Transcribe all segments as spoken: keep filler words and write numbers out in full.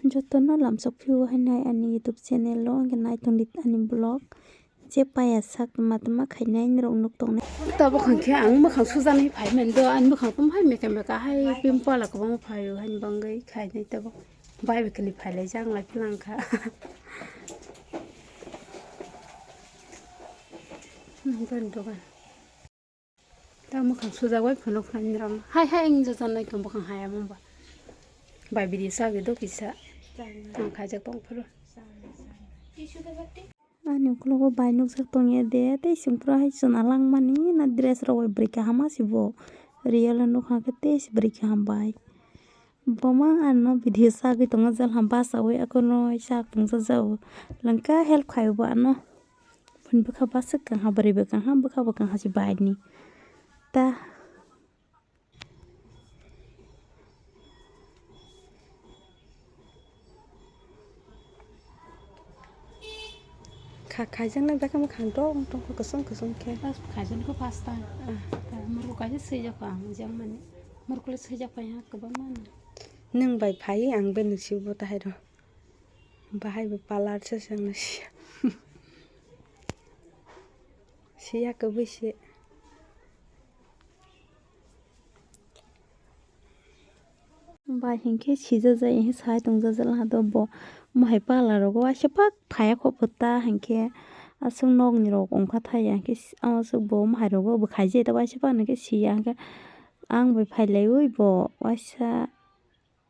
Jotono lamsok phio hainai ani YouTube channel o, hwnkhe nai tongdi ani vlog. Je paya sak tma tma khainai norok nuk tongnai. Tabuk hwnkhe ang mwkhang sujaknai phai mani do, ani mwkhang tong hai meka meka hai pimple kwbangma phaio, haini bagwi khainai tabuk. Bai bai kini phailai jak lai phlang kha. Nang dogan. Ta mwkhang sujak bai phunuk khlainai rok. Hai hai wng jajan nai tong bwkhang hai amo ba. Bai bidi sagwi do kisa. Ang khaijak tong phuru. Ani ukologo bai nukjak tongya de, tei chwng phuru hai chwna langmani na dress rok bai bwrwi kaham ma se bo. Real o nukha khe tei se bwrwi kaham bai. Bo ma ano video sagwi tongo jal ham bachaui akono sak tongjajago. Langkha help khai bo ano. Phun bwkha bwswk kang ha, bwrwi bo kang ha, bwkha bo kang ha se bai ni. Ta. Kha-, khaijaknai bwkha mwkhang dong tongkha kwchwng kwchwng khe. Pas khaijaknai kho pasta. Ah. Ta muruk kaisa swijak ang jang mani. Muruk le swijak pai ha kwbangma. Nwng bai phai ang bai nung sibo tahai rw. Bahai bo palar se sengno siya. Siya kwbwi se. Bai hinkhe sijajak, hinkhe sai tongjak jala do bo. Mohai pala rogo waisa pak phaiya kho pho ta hinkhe aswk nokni rok ongkha thaya hinkhe aswk bo mohai rogo bo khaijai ta waisa pak hinkhe siya hinkhe ang bai phailaiwi bo waisa.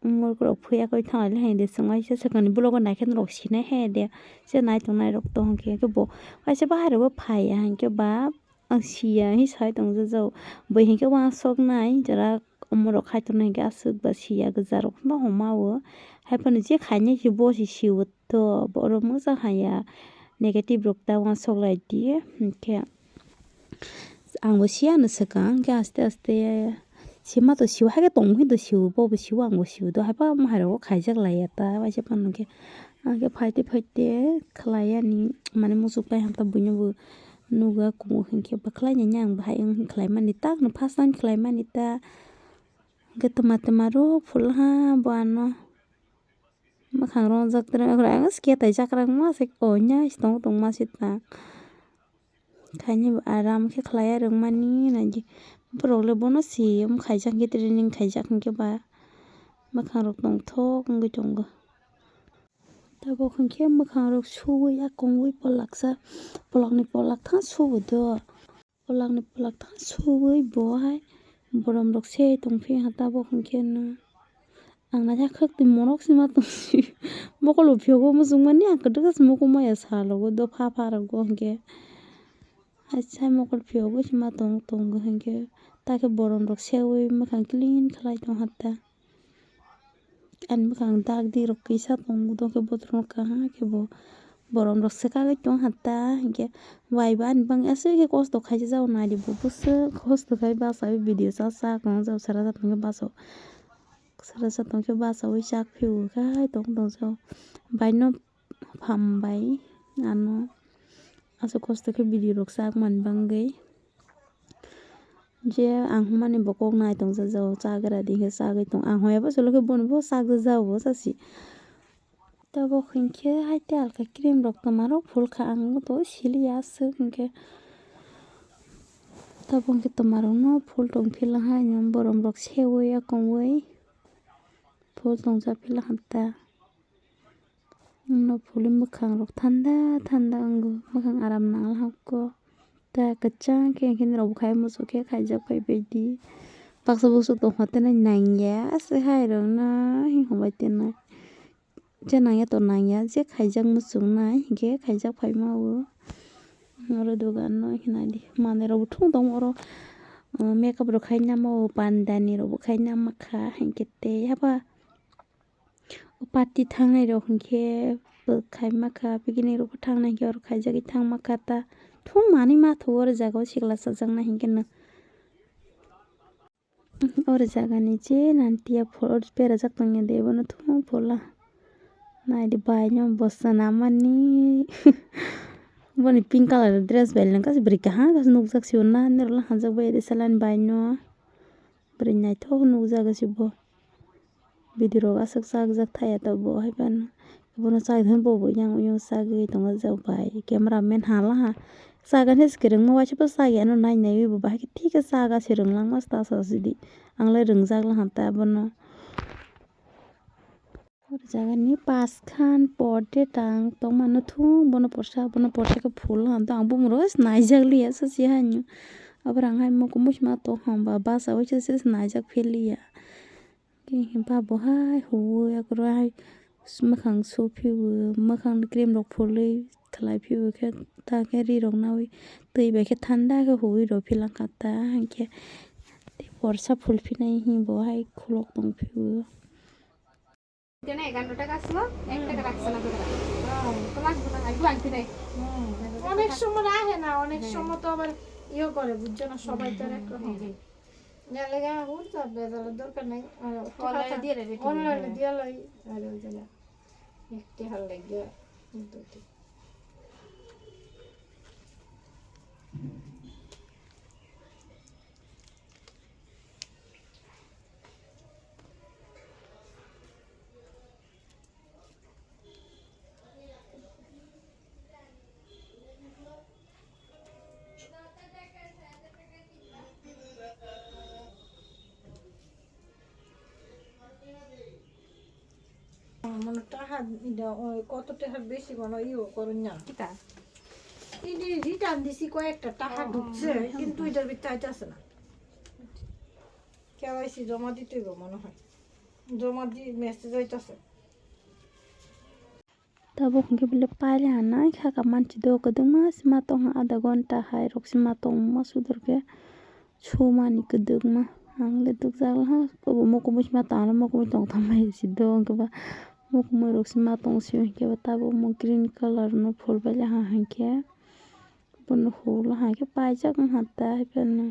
Muruk rok phuya khe thang lai hai de, chwng waisa swkangni vlog o naikhe norok sinai hai de, se nai tongnai rok tong khe bo waisa bahai rogo phaiya hinkhe ba ang siya hi sai tong jajao. Bo hinkhe uansuk nai jora omo rok khai tongnai hinkhe aswk ba siya gwja rok no homa o. Hai phano je khainai se bo se sio to, borok masa haya negative rok ta uansuk lai di hinkhe. Ang bo siya no swkang, hwnkhe aste aste sima to siu, haikhe tongmani to siu, bo bo siu, ang bo siu do, haiphano hai rogo khaijak laiya ta, waisa phano hwnkhe. Hwnkhe phaite phaite khlai yani, mane muchuk pai hamta buino bo nugo kumo hwnkhe, bwkhlai nini ang bahai wng khlai mani ta, first time khlai mani ta, hwnkhe twma twma rok phulha bo ano. Mwkhang rongjak tere, ang skate hai jak rang ma se, o nya se tong tong ma se ta. Khaini bo aram khe khlai ya rwngmani nai di. Borok le bono se omo khaijak hinkhe training khaijak hinkhe ba mwkhang rok tongthok wngwi tongo. Tabuk hinkhe mwkhang rok suwi yakungwi polaksa, polokni polak thang subo do. Polakni polak thang suwi bo hai borom rok se tongphi ha tabuk hinkhe no. Ang naikha khwk twi monok sima tongsi. Mokol bo phiyogo muchungmani ang kwdwkha se mokol maya salogo dopha pha rogo hinkhe. Hai sai mokol phiyogo sima tong tongo hinkhe. Takhe borom rok sewi mwkhang clean khlai tong ha ta. Ani bwkhang dak di rok kisa tongo, doke botrok kaham khe bo borom rok swkagwi tong ha ta, hinkhe wai bo ani bangwi aswk khe kosto khaijak nai di bo bwswk kosto khai bachaui video cha cha kwrwngjak sara cha tongkhe bachaui sara cha tongkhe bachaui chak phio khai tong tong jao bai no. Hambai ano aswk kosto khe video rok chak mani bangwi. Je ang hwnmani bo kok nai tong jajao, chagra di khe chagwi tong. Ang hwnba chwlwi khe bono bo chak jajao bo chasi. Tabuk hinkhe hai te alka cream rok twma rok phul kha, ang to siliya aswk hinkhe. Tabuk hinkhe twma rok no phul tong phila hai borom rok sewi yakungwi phul tong jak phila hamta. Ano phulwi mwkhang rok thanda thanda wngo, mwkhang aram nang hapko. Ta kwchang khe hwnkheno rok bo khai muchuk khe khaijak phai baidi. Baksa buksu tongkha tene nangya se hai rok no hwnkhai tene. Je nangya to nangya, je khaijak muchungnai hinkhe khaijak phaima o. Oro dogan no hinadi manwi rok bo thung tongo oro, makeup rok khaina mo, pandani rok bo khaina makha hinkhe tei haba. O party thangnai rok hinkhe bo khai makha, picnic rok bo thangnai hinkhe oro khaijagwi thang makha ta. Thung manwi mathogo oro jaga o sikla chajaknai hinkhe no. Oro jaga ni je nantiya phor berajak tongya de bono thung phola. Naidi bai no bo swnam mani. Boni pink colour dress bai lengkha se bwrwi kaham khe nukjak sio na nini rok le hamjak bai de salani bai no. Bwrwi naithok nukjago se bo. Video rok aswk chakjak thaya tabuk hai phano. Bono chakhe bo bo yang uyang chagwi tongo jak bai. Camera man hala ha. Chagani se kwrwngma waisa bo chagwi ano nai nai bo bahai khe thik khe chaga se rwng langma se ta sa sidi. Ang le rwngjak laha ta bono. O jaga ni paskhan pot de tang tongmano thung, bono porsa, bono porsa khe phul han tong, ang bumung rok naijak liya, sachi hai no. Abar ang hai mokol muchima tong hamba, basa bai se naijak phi liya. Khe ba bo hai huwi, akwrwi hai mwkhang su phi o, mwkhang ni cream rok phulwi khlai phi o khe, ta khe ri rok nawi twi bai khe thanda khe huwi rw phi lang kha ta, hwnkhe porsa phul phi nai hwnwi bo hai khulok tong phi o. এখানে এগারো টাকা আসলো, এক টাকা রাখছে না করে। ও, তো লাগবে না, আইবো আনতে নাই। অনেক সময় রাখে না, অনেক সময় তো আবার ইয়ে করে, বুঝছো না, সবাই তো আর একরকম। যার লাগি আমার বলতে হবে, বেজালের দরকার নেই। আর একটু online-এ কথা, দিয়ে রেডি online-এ করে। দিয়ে লই, আর ওই জন্য একটু ভালো লাগে, বুঝতে। মানে টাকা এটা ওই কত টাকার বেশি মনে হয় ইয়ে করেন না। কিতা? এই যে return দিছি কয়েকটা টাকা ও, ঢুকছে, হুম, হুম, কিন্তু হুম। এটার ভিতরে আইতাছে না। কেওয়াইসি জমা দিতে হইব মনে হয়। জমা দি মেসেজ আইতাছে। Tabuk hwnkhe belai paile ha nai kha ka manchi do kwdwkma sima tong ha adha ghonta hai rok sima tongma sudor khe sumani kwdwkma ang le dukjak ha kobo mukumui sima tang mukumui tong tongma si do hwnkhe ba mukumui rok sima tong si hwnkhe ba tabuk mo green colour no phul bai ha hwnkhe. Bono holo hai khe paijak wngkha ta, hai phano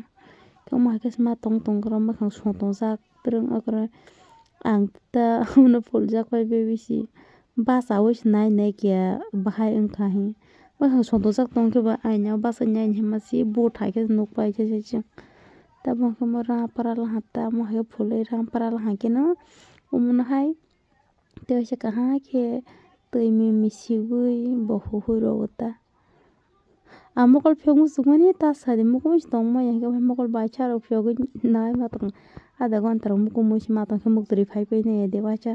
tamo hai khe sima tong tong oro mwkhang song tongjak twrwng okoro ang ta bono puljak pai bai bisi bachaui se nai nai khe bahai wngkha hi. Mwkhang song tongjak tong khe bo aina o bachai nai hinma si but hai khe nuk pai khe se chwng. Tabuk hwnkhe mo rangpara laha ta, mo hai khe phulwi rangpara laha khe no omono hai. Tei waisa kaham khe twi mimi siwi bo huhui rwo ta. Ang mokol phiyok muchungmani ta sadi mokol muchung tongmani hwnkhe mokol baisa rok phiyogwi nai ma tong. Adha ghonta rok mokol muchung ma tong khe muktwi phai phai nai de waisa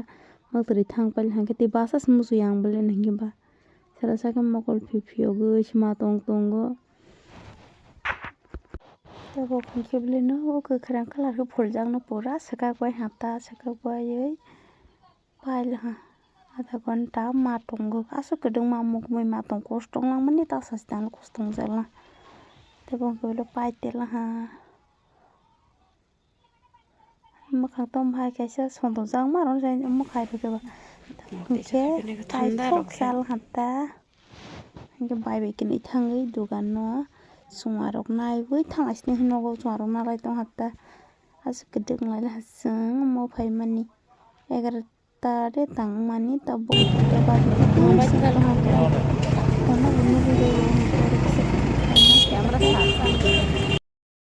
muktwi thang paili hwnkhe tei basa se muchung yang bole nai hwnkhe ba. Sara sa khe mokol phi phiyogwi se ma tong tongo. Tabuk hwnkhe bole no o kwkhwrang colour khe phuljak no pura swkak bai ha ta swkak baiwi. Paila ha, adha ghonta ma tongo, aswk kwdwkma mukmui ma tong, kostong langmani ta sasi tanglo, kostong jala. Tei bo hwnkhe belai pai tela ha. Mwkhang tong bai kaisa song tong jak ma rw jani mwkhang hai rw khe ba. Hwnkhe paithok jala ha ta. Hwnkhe bai bai khe nai thangwi dugan no chwng arok naiwi thang asini nogo chwng arok nalai tong ha ta. Aswk kwdwk wng lai le ha chwng omo phaimani egaroh. Ta de tangmani tabuk khe bajak.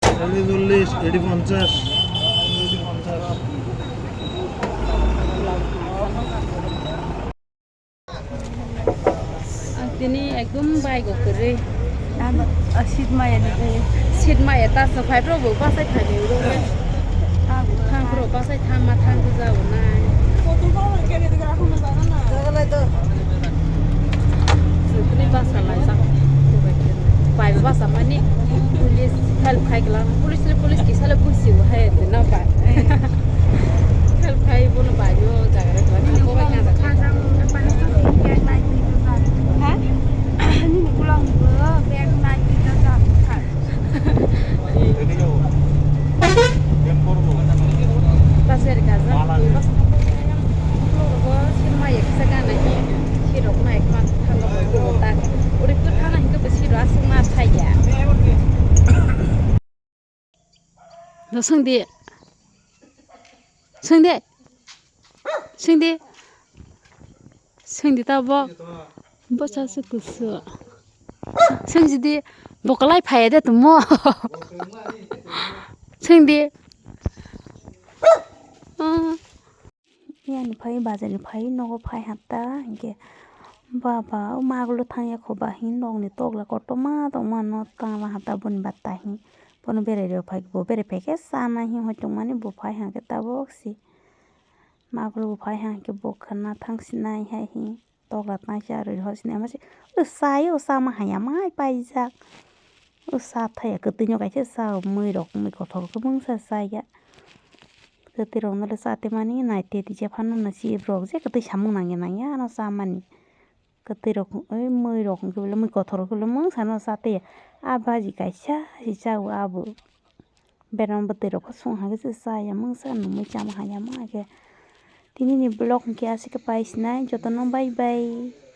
Challenge always eighty পঞ্চাশ. Tini ekdom bike o kwrwi. Seat maya ta se phai bro bo bachai phai ni ro. Thang bro bachai thang ma thang ja o nai. Tini basa lai sa. Bai basa mani police help khai gla police le police kisa le pusi o hai na ba. Help khai bono bai o jaga re. Ha? Nini ulang bag nai kita jam kha. Pasir kaza. Sirma ya kisa gana hi. Sirok na ekma thanga bo ta. Uri pur thana hi to siro asung ma thaya. Swngdi. Swngdi. Swngdi. Swngdi ta bo. Bwsa se kusu. Swngdi. Bokolai phaya de tumo. Swngdi. Ah. Yani phai bazar ni phai nogo phai ha ta hinkhe baba o magulo thangya kho ba hin nokni tokla kotorma tongma no tangla ha ta boni bata hin bono berai rw phai bo berai phai khe chana hin hoi tongmani bo phai ha khe tabok si magulo bo phai ha khe bo khwna thang sinai hai hin tokla tangsa rw hor sinai ma se o chai o chama haya mai paijak. O cha thaya kwtwino kaisa cha mui rok mui kothok khe mungsa chaya. Kwtwi rok no le cha twi mani nai te twi je phano no chip rok je kwtwi samung nangya nangya ano cha mani. Kwtwi rok oi mui rok hwnkhe bole mui kothok rok khe bole mungsa no cha twi a baji kaisa si cha o abo. Berma bwtwi rok khe song hai khe se chaya mungsa no mui chama haya ma khe. Tini ni vlog hwnkhe aswk khe pai sinai jotono bye bye.